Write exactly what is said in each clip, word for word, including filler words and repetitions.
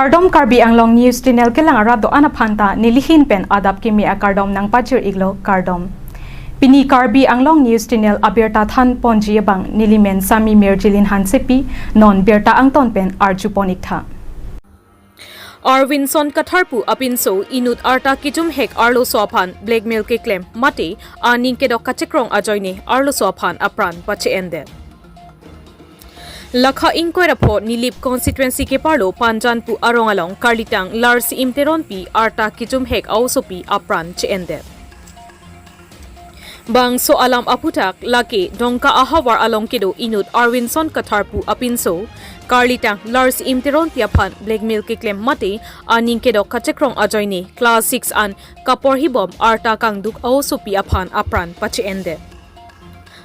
Kardom, Karbi Anglong News Channel kelang arat do-an aphan ta nelihin pen adap kimi akardom nangpajir-iklo, kardom. Pini Karbi Anglong News Channel abirta thanponji abang nelimen Sami Mirjilin Hansepi, non birta angton pen arjupon-iktha. Arvinson Kathar pu apinso inut arta kejumhek arloso aphan blackmail keklem mate aning kedok kachekrong ajoine arloso aphan apran pache-endet. Lakha ingkoi ra pho Nilip constituency keparlo Panjan pu arong along karlitang Larsi-im Teronpi arta kejumhek a-osopi apran che-endet. Bangso alam aphuthak lake Dongka ahavar along kedo inut Arvinson Kathar pu apinso karlitang Larsi-im Teronpi aphan blackmail keklem mate aning kedok kachekrong ajoine class six an kaporhibom arta kangduk a-osopi aphan apran pache-endet.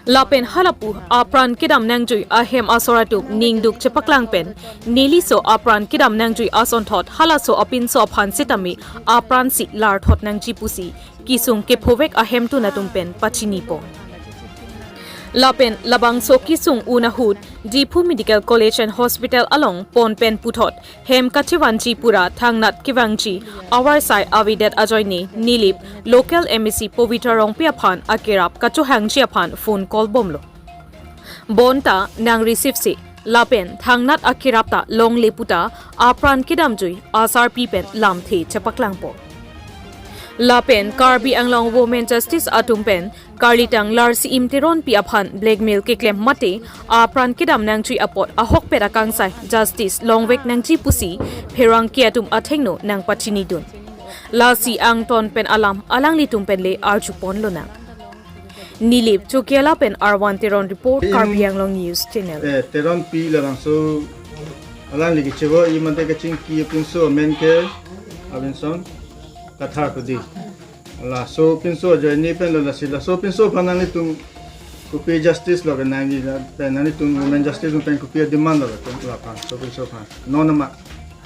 Lapen halapu apran kedam nangjui ahem asor atum ningduk chepaklang pen neliso apran kedam nangjui asonthot halaso apinso aphan sitame apran si larthot nangji pusi kesung kephovek ahemtun atum pen pachinipo. Lapen labangso kesung un ahut Diphu Medical College and Hospital along pon pen puthot hem kachevanji pura thangnat kevangji avarsai avedet ajoine Nilip local M A C Pavitra Rongpi aphan akerap kachohangji aphan phone call bomlo. Bonta nang receive si lapen thangnat akerap ta longle puta apran kedamjui asarpi pen lamthe chepaklangpo. Lapen Karbi Anglong Women Justice atum pen karlitang Larsi-im Teronpi aphan blackmail keklem mate apran kedam nangjui apot ahokpet akangsai justice longvek nangji pusi pherangke atum athengno nangpachinidun. Lasi angton pen alam alanglitum pen le arjupon lonang. Nilip Chokiala pen Arvan Teron report, Im- Karbi Anglong News Channel. Eh, Teronpi labangso alangli kechevo-i mate kachingki apinso amen ke Arvinson Kathar pu di. Laso pinso ajoine pen lo, lasi laso pinso aphan nanglitum kopi justice lo kenangji, lapen nanglitum women justice pen kopi demand lo, lapen laso pinso aphan non nama.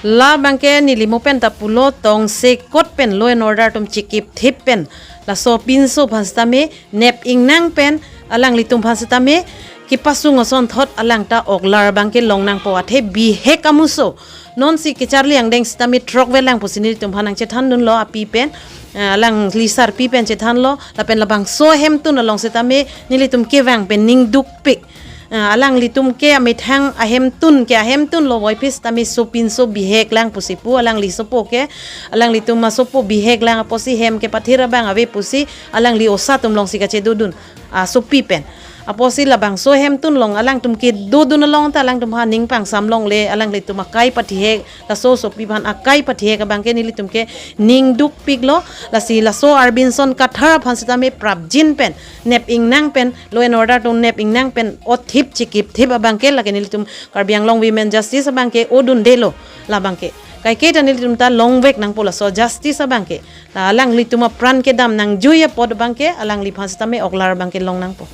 Labangke neli mo pen ta pulo tongsekot pen law and order atum chekipthip pen laso pinso aphan sitame nep ingnang pen alanglitum aphan sitame kepasung asonthot alang ta oklar abangke longnangpo, athe bihek amuso. Nonsi kecharli angdeng sitame throkvelang pusi nelitum aphan nangchethandunlo api pen, ah, alangli sarpi pen chethanlo, lapen labangso ahemtun along sitame nelitum kevang pen ningdukpik. Ah, alanglitum ke amethang ahemtun ke ahemtun lo voiphis tame sopinso biheklang pusi pu alangli sopo ke, alanglitum asopo biheklang apotsi hem kepathir abang ave pusi alangli osa atum alongsi kachedodun, ah, sopi pen. Apotsi labangso ahemtun along alangtum kedodun along ta alangtum ha ning pangsam longle, alanglitum akai pathihek, laso sopi aphan akai pathihek abangke nelitum ke ningdukpiklo. Lasi laso Arvinson Kathar aphan sitame prapjin pen nep ingnang pen law and order atum nep ingnang pen othip chekipthip abangke lake nelitum Karbi Anglong Women Justice abangke odundelo labangke. Kaike ta nelitum ta longvek nangpo laso justice abangke. La alanglitum apran kedam nangjui apot abangke alangliphan sitame oklar abangke longnangpo.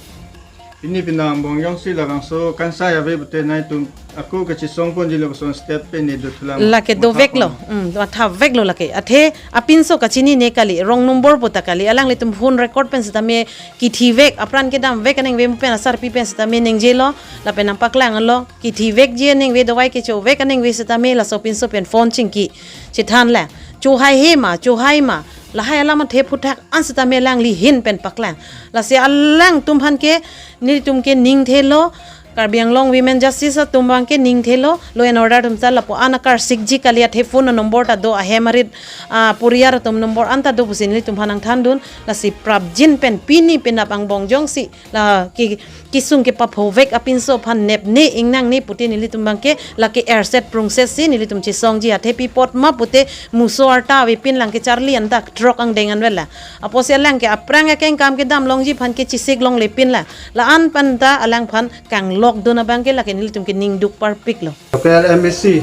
Pini penang angbong jongsi labangso kangsai ave pute nangtum ako kachesongponji lapuson step pen ne dothulang. Lake doveklo, mathapon. Hmm, mathaveklo lake. Athe apinso kachinine kali, wrong number puta kali. Alanglitum phone record pen sitame kithivek, apran kedamvek aningve mo pen asarpi pen sitame ningjelo, lapen nangpaklanglo, kithivekji aningve, dovai kechovek aningve sitame laso pinso pen phone chingki chethanlang. Chohaihe ma, chohai ma, lahai alam athe aphuthak an sitame alangli ahin pen paklang. Lasi alangtum aphan ke nelitum ke ningthelo, Karbi Anglong Women Justice atum abangke ningthelo, law and order atum ta lapu-an akarsikji kali, athe phone number ta do, ahem arit, ah, poriyar atum number an ta do pusi nelitum aphan nangthandun. Lasi prapjin pen pini penap angbong jongsi la ke kesung kepaphovek apinso aphan nepne ingnangne pute nelitum abangke lake erset prungset si nelitum chesongji, athe pi apot ma pute muso arta avepinlang, kecharli anta throk angdeng anvela. Apotsi alangke aphrang akengkam kedam longji aphan ke chesik longlepinlang. La-an pen ta alangphan kanglokdun abangke lake nelitum ke ningduk parpiklo. Local M A C.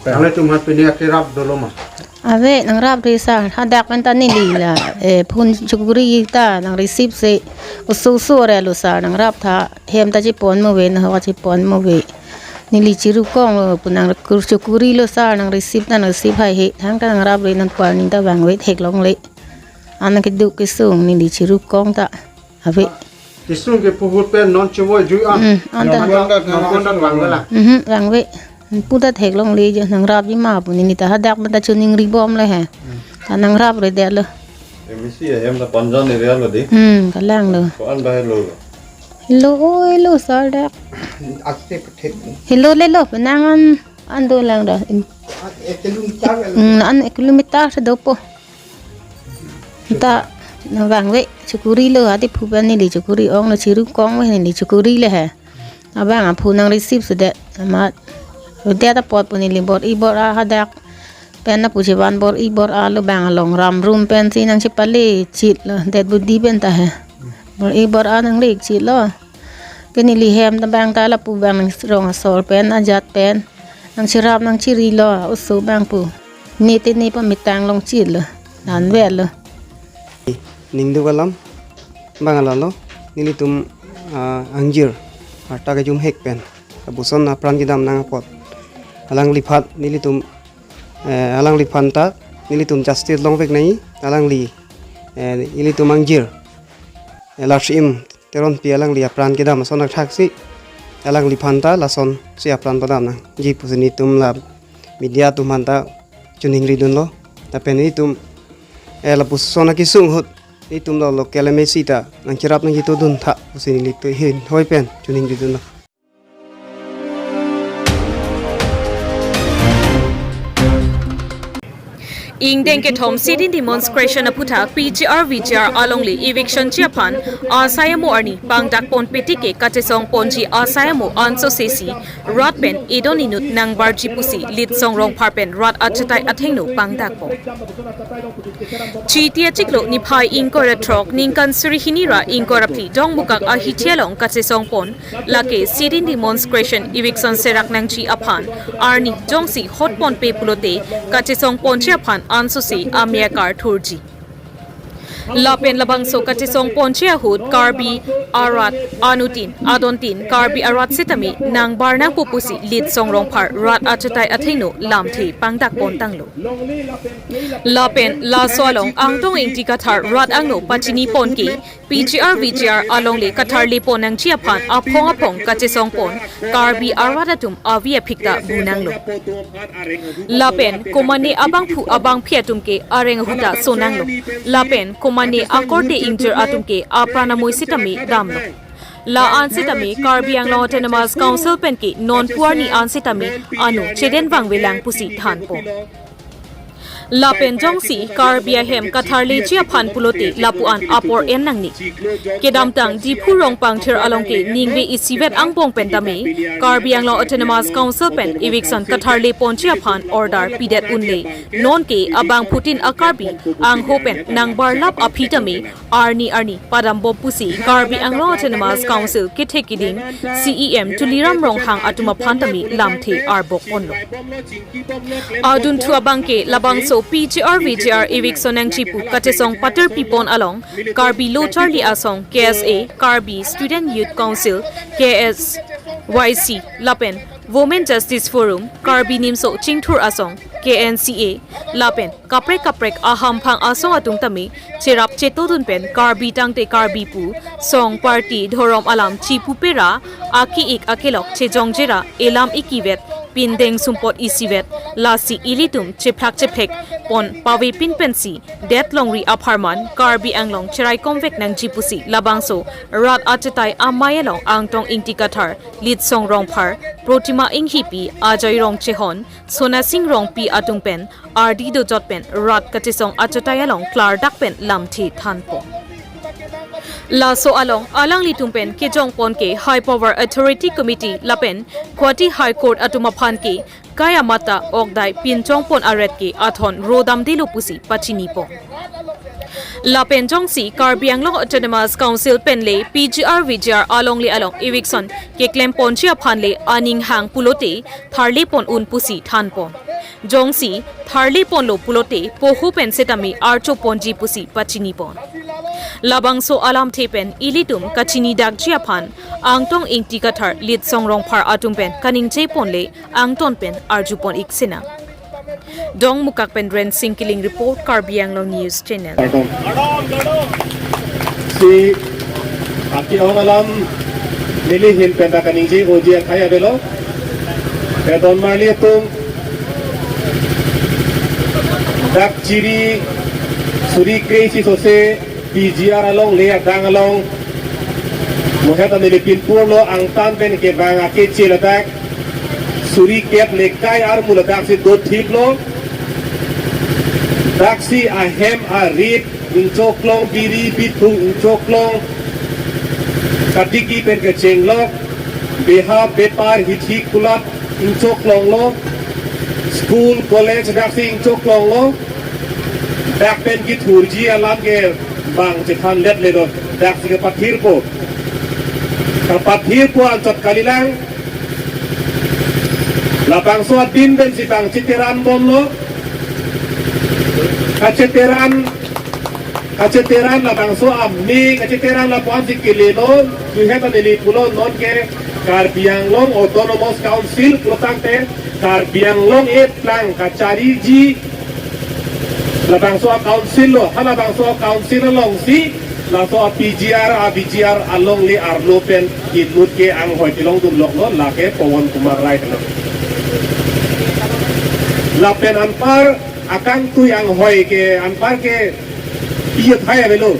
Nangtum aphan pini akerap dolo ma? Ave, nangrapre sir, hadak pen ta neli la, eh, phone chokori ta nang receive si, oso oso re lo sir, nangraptha, hem ta chepon mo ave, nahok chepon mo ave. Neli chirukong lo, pu nang kur chokorilo sir, nang receive ta nang receive haihe, thang ta nangrapre, nang par ning ta vangve theklongle. An keduk kesung neli chirukong ta. Ave. Kesung ke puhut pen non chevoi jui an. Hmm, anta. Non, non, non, non, non, non. Mhm, vangve. Puta theklongle je nangrapji ma pu neli ta hadak mata choningri bomle he. Ta nangrapre detlo. M C ahem ta Panjan area lo di. Hmm, kalanglo. Ko-an bahai lo lo. Helo, oi lo, sir dak. Aste pathek. Helo lelo, penang an, an dolang da. Ek kilometer. Hmm, an ek kilometer si dopo. Ta nang vangve chokori lo, adi phu pen neli chokori ong lo, chiru kong ve neli chokori le he. Abang aphu nang receive sudet amat. Udet apot pu neli bor-i bor-a hadak pen lapu chevan bor-i bor-a lo, bang along ram rum pensi nangchepale chit lo, det budi pen ta he. Bor-i bor-a nangle chit lo. Ke neli hem ta bang ta lapu bang rong asor pen ajat pen nangcherap nangchiri lo, oso bang pu. Ne te ne pamitang long chit lo. Nanvet lo. Ningduk alam bang alalo, nelitum, ah, angjir arta kejum hek pen lapuson apran kedam nang apot alangliphan nelitum, eh, alangliphan ta nelitum justice longvek nangji, alangli, eh, ilitum angjir, eh, Larsim Teronpi alangli apran kedam ason athaksi alangliphan ta lasonsi apran padam nangji pusi nelitum la media atum aphan ta choningri dunlo. Lapen nelitum, eh, lapuson akesung ahut nelitum lo local M A C ta nangcherap nangchito duntha pusi nelitum ahin hoi pen choningri dunlo. Ingdeng kethom sit-in demonstration aputhak P G R V G R alongle eviction ji aphan asai amo arni pangdak ponpe tike kachesong ponji asai amo ansose si rat pen edon inut nangbarji pusi Litsong Rongphar pen rat achetai athengno pangdak pon. Chiti achiklo niphai ingkoi ra throk ningkan suri hini ra ingkoi ra phli Dongmukak ahithi along kachesong pon lake sit-in demonstration eviction serak nangji aphan arni jongsi hot ponpe pulote kachesong ponji aphan ansose amei akar thurji. Lapen labangso kachesong ponji ahut Karbi arat anuttin adontin Karbi arat sitame nangbar nangpo pusi Litsong Rongphar rat achetai athengno lamthe pangdak pontanglo. Lapen laso along Angtong Ingti Kathar rat angno pachini pon ke P G R V G R alongle katharle pon nangji aphan aphong aphong kachesong pon Karbi arat atum avi aphik ta bu nanglo. Lapen komane abangphu abangphi atum ke areng ahuta so nanglo. Lapen komane akorte ingjir atum ke apran amoi sitame damlo. La-an sitame Karbi Anglong Autonomous Council pen ke non pu arni an sitame ano chedeng vangvelang pusi thanpo. Lapen jongsi Karbi ahem katharleji aphan pulote lapu-an apor en nangne. Kedamtang Diphu Rongpangthir along ke ningve isivet angbong pen tame Karbi Anglong Autonomous Council pen eviction katharle ponji aphan order pidet unle. Nonke abangphutin a-Karbi angho pen nangbarlap aphi tame arni arni padam bom pusi Karbi Anglong Autonomous Council kethe keding C E M Tuliram Ronghang atum aphan tame lamthe arbok ponlo. Adunthu abangke labangso P G R V G R eviction nangji pu kachesong paterpi pon along Karbi Lo Charli Asong, K S A, Karbi Student Youth Council, K S Y C, lapen Women Justice Forum, Karbi Nimso Chingthur Asong, K N C A, lapen kaprek kaprek ahamphang asong atum tame cherap chetodun pen Karbi tangte Karbi pu, song, party, dhorom alam chipu pera, ake-ik akelok chejongje ra elam ikivet, pindeng sumpot isivet, lasi ilitum chephlak chephlek pon pavepin pensi det longri apharman Karbi Anglong cheraikomvek nangji pusi labangso rat achetai amei along Angtong Ingti Kathar, Litsong Rongphar, Protima Inghipi, Ajoy Rongchehon, Sonasing Rongpi atum pen ardi dojot pen rat kachesong achetai along klardak pen lamthe thanpo. Laso along alanglitum pen kejong pon ke High Power Authority Committee lapen Guwahati High Court atum aphan ke kai amata okdai pinchong pon aret ke athon rodamdelo pusi pachini pon. Lapen jongsi Karbi Anglong Autonomous Council pen le P G R V G R alongle along eviction keklem ponji aphan le aning hang pulote tharle pon un pusi thanpon. Jongsi tharle ponlo pulote poho pen setame archo ponji pusi pachini pon. Labangso alamthe pen ilitum kachini dakji aphan Angtong Ingti Kathar, Litsong Rongphar atum pen kaningje pon le angton pen arju pon ik sinang. Dongmukak pen Rensing Killing report, Karbi Anglong News Channel. Si aki ong alam neli ahin pen ta kaningje oji akhai avelo. Kedon marli atum, dak chiri suri kre-isi sose P G R alongle adang along mohet anele pinpur lo, angtan pen kevang akeche ladak suri kep lekai armu ladaksi dothip lo. Daksi ahem arit ingchoklong, biri bithung ingchoklong, kadiki pen kechenglok, beha bepar hithi kulat ingchoklong lo, school college daksi ingchoklong lo. Dak pen kithurji alam ke bang chethan let le do, daksi kepathirpo. Kepathirpo anchot kalilang. Labangso adin pensi bang cheteran bomlo. Kacheteran, kacheteran labangso ame, kacheteran lapuan si kelelo, juhet anele pulo, nonke Karbi Anglong Autonomous Council pulo tangte Karbi Anglong eplang kachariji labangso a-council lo, halabangso a-council alongsi laso a-P G R, a-V G R alongle arlo pen inut ke anghoi kelongdun loklo, lake Pawan Kumar Rai lo. Lapen anpar akangtui anghoi ke anpar ke pi athai avelo.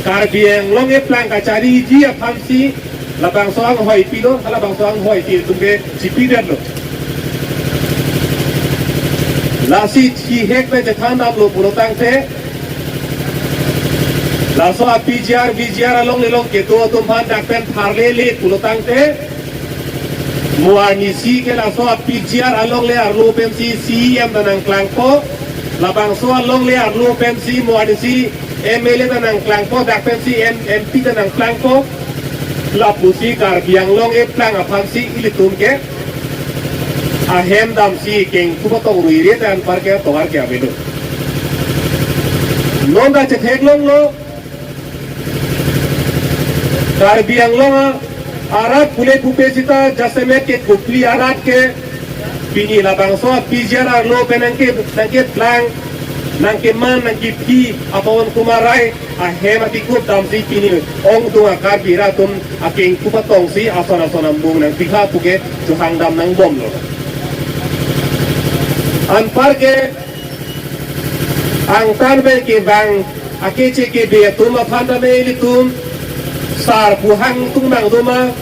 Karbi Anglong eplang kachariji aphansi labangso anghoi pilo, halabangso anghoi si itum ke chipidetlo. Lasi chihek pen chethan damlo pulo tangte, laso a-P G R, V G R alongle along kedo atum aphan dak pen tharle le pulo tangte, mo arnisi ke laso a-P G R alongle arlo pensi C E M ta nangklangpo, labangso alongle arlo pensi mo arnisi M L A ta nangklangpo, dak pensi M-, M P ta nangklangpo. Lapusi Karbi Anglong eplang aphansi ilitum ke ahem damsi kengku patong ruire ta anpar ke tovar ke avelo. Non ta chetheklonglo. Karbi Anglong a-, arat pule pupe sita jasemet ke Kopili arat ke pini labangso a-P G R arlo pen nangke, nangkeplang, nangkeman, nangkephi a-Pawan Kumar Rai ahem atikup damsi pini ongdung a-Karbi rat atum akengku patongsi ason ason amung nangpikha puke chohang dam nangbomlo. Anpar ke angtan pen kevang akeche kebe atum aphan tame ilitum sar pu hang tung bang doma,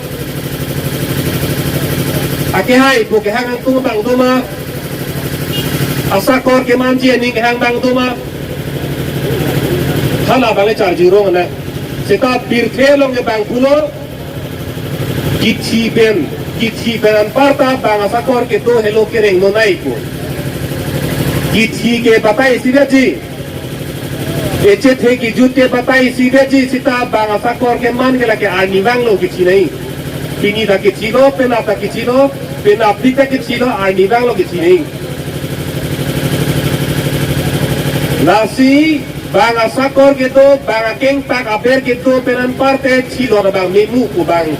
akehai pu kehang tung bang doma, asakor kemanji aning kehang bang doma, hala bang charjurong na. Seta pirthe along ke bang pulo, kithi pen, kithi pen anparta bang asakor kedo helo kereng nonai pu. Kithi ke batai isi daji. Echethe kejut ke batai isi daji, seta bang asakor keman ke lake arnivang lo kechinei. Pini ta kechilo, penap ta kechilo, penapdik ta kechilo, arnivang lo kechinei. Lasi bang asakor kedo, bang akengpak aber kedo pen anparte chilor bang memu pu bang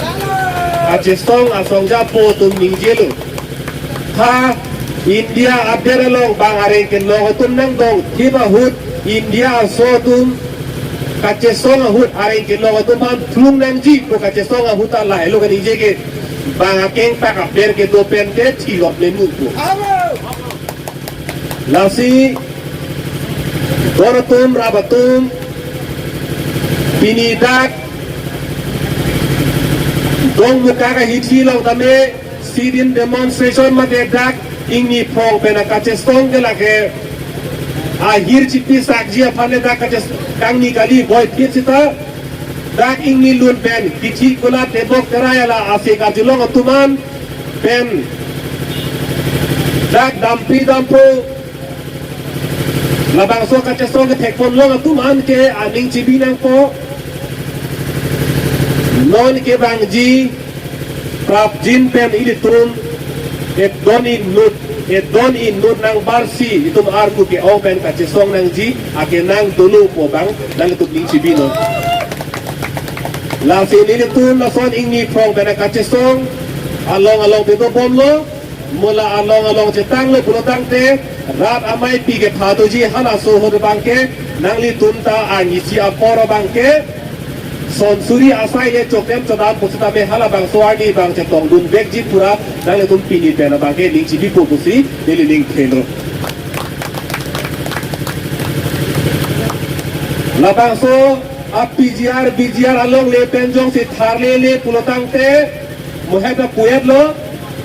kachesong asong japo atum ningjelo. Ha India aber along bang areng kelong atum nangdong thip ahut, India aso atum kachesong ahut areng kelong atum aphan thung nangji pu kachesong ahut ta lahelo kaningje ke bang akengpak aber kedo pen te chilot memu pu. Lasi don atum, rap atum, pini dak Dongmukak ahithi along tame sit-in demonstration mate dak ingni phrong pen akachesong ke lake ahir chipisakji aphan le dak kaches-, kangni kali boi phit sita dak ingni lun pen kithi kulat tebok terai ala ase kajulong atum an pen dak dampi dampo labangso kachesong kethekponlong atum an ke aning chibi nangpo. Non kevangji prapjin pen ilitum edon inut, edon inut nangbarsi itum arku ke-ong pen kachesong nangji akenang dolo pu bang nanglitum ning chibi non. Lasi nelitum lason ingni phrong pen kachesong along along bebobomlo, mo la along along chetanglo pulo tangte, rat amei pi kepha doji halaso ahut abang ke, nanglitum ta arnisi apor abang ke, Son suri asai le choklem chodam pusitame halabangso arni abang chetongdun vekji pura nanglitum pini pen abangke ning chipipo pusi neli ning thelo. Labangso a P G R, V G R alongle pen jongsi tharlele pulotangte, mohet apuet lo,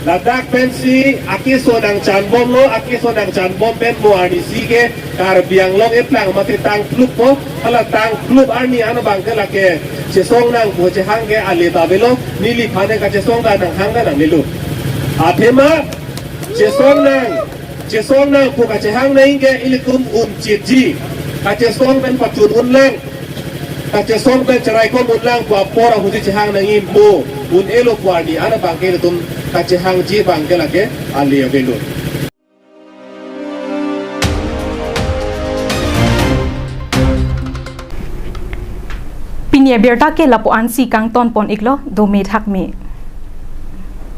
ladak pensi akeso nangchanbomlo, akeso nangchanbom pen mo arnisi ke Karbi Anglong eplang mate tangphlukpo, hala tangphluk arni an abangke lake chesong nang pu chehang ke ale ta avelo, neliphan ke kachesong ta nanghang ta nanglelo. Athema chesong nang, chesong nang pu kachehang nang ke ilitum un chitji, kachesong pen pachun unlang, kachesong pen cheraikom unlang pu apor ahutsi chehang nangji mo, un-elo pu arni an abangke ilitum kachehangji abangke lake ale avelo. Pini abirta ke lapu-ansi kangtonpon iklo, dome thakme.